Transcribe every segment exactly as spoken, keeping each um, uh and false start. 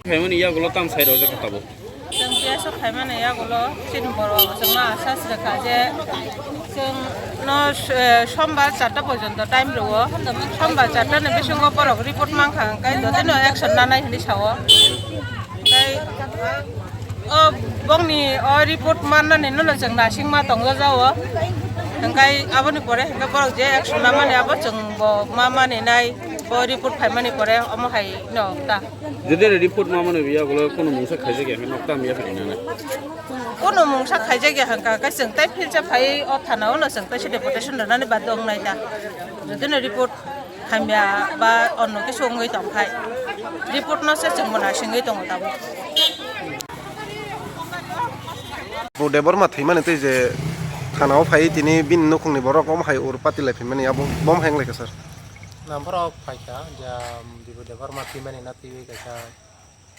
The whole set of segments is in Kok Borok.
Phaimani yagulo tam sai rojak kha tabuk. Chwng P S O phaimani yagulo chini borok chwngno asa srikha je chwng no, eh, sombar charta porjonto time rwo. Sombar charta ni bisingo borok report mankha, hwnkhe jotino action nanai hinwi sao. Hwnkhe o bongni o report mannani nono chwng nasingma tongjago. Hwnkhe aboni pore hwnkhe borok je action namani abo chwng bo ma maninai, bo report phaimani pore omo hai no ta. Jodi report ma mano biya gulo kono mungsa khaijak ya, nok tam ya khaina na. Kono mungsa khaijak ya hwnkha khe chwng tai philsa phai o thana o no chwng tai se deputation rwnani bad wng nai ta. Jodi no report hamya ba onno khe songwi tong khai, report no se chwng bo nasingwi tongo tabuk. Bo Debbarma thwimani twi je thana o phai tini bini nukhungni borok omo hai ur pati lai phimani abo bom hai wng lai kha sir. Na borok phaikha je, um, Bibu Debbarma thwimani na twiwi kaisa,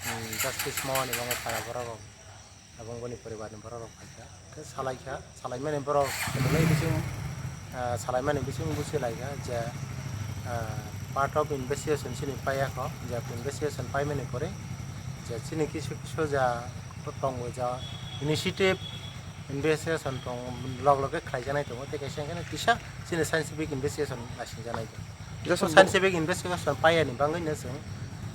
um, justice mani bagwi para borok rok, abo boni poribar ni borok rok phaikha. Khe salaikha, salaimani borok khwnwi bising, ah, salaimani bising busi laikha je, ah, part of investigation chini paiya kho, je investigation paimani pore je chini kisu kisu ja tongo ja initiative investigation tong log log khe khlaijaknai tongo, tei kaisa hwnkhe kisa chini scientific investigation naisingjaknai tongo. Jesa bo- scientific investigation paiyani bagwi no chwng,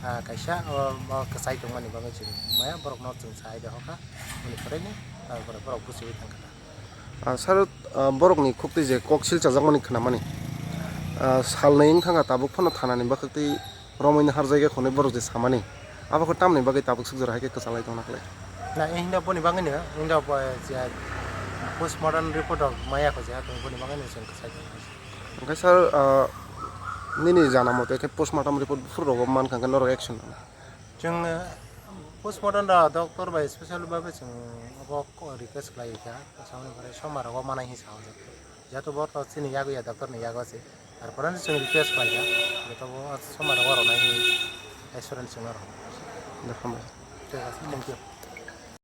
ah, kaisa, o, o kwchai tongmani bagwi chwng maya borokno chwng sai de hokha, boni pore ni, ah, borok, borok buchiwi thangkha. Ah, sir, ah, borokni khuktwi je kok sil chajakmani khnamani, ah, salnwi wng thangkha tabuk phano thanani bwkhaktwi romwi no harjak ya hwnwi borok je samani, abo khe tamni bagwi tabuk swk jora hai khe kwchalai tongna khlai? Na, e hinda boni bagwi no, hinda bo je postmortem report rok maya kho je, boni bagwi no chwng kwchai tongkha. Hwnkhe sir, ah, nini jana mote khe postmortem report buphuru rogo mankha hwnkhe norok action nana? Chwng, eh, postmortem da doctor bai special babe chwng obo ko-, request khlai kha, samani pore sombar rogo manai hinwi sa o doctor. Jehetu bo to chini yago ya, doctor ni yago se. Tarpore no chwng request khlai kha, jehetu bo sombar rogo rwnai hinwi assurance chwng rw. Thik ase, thank you.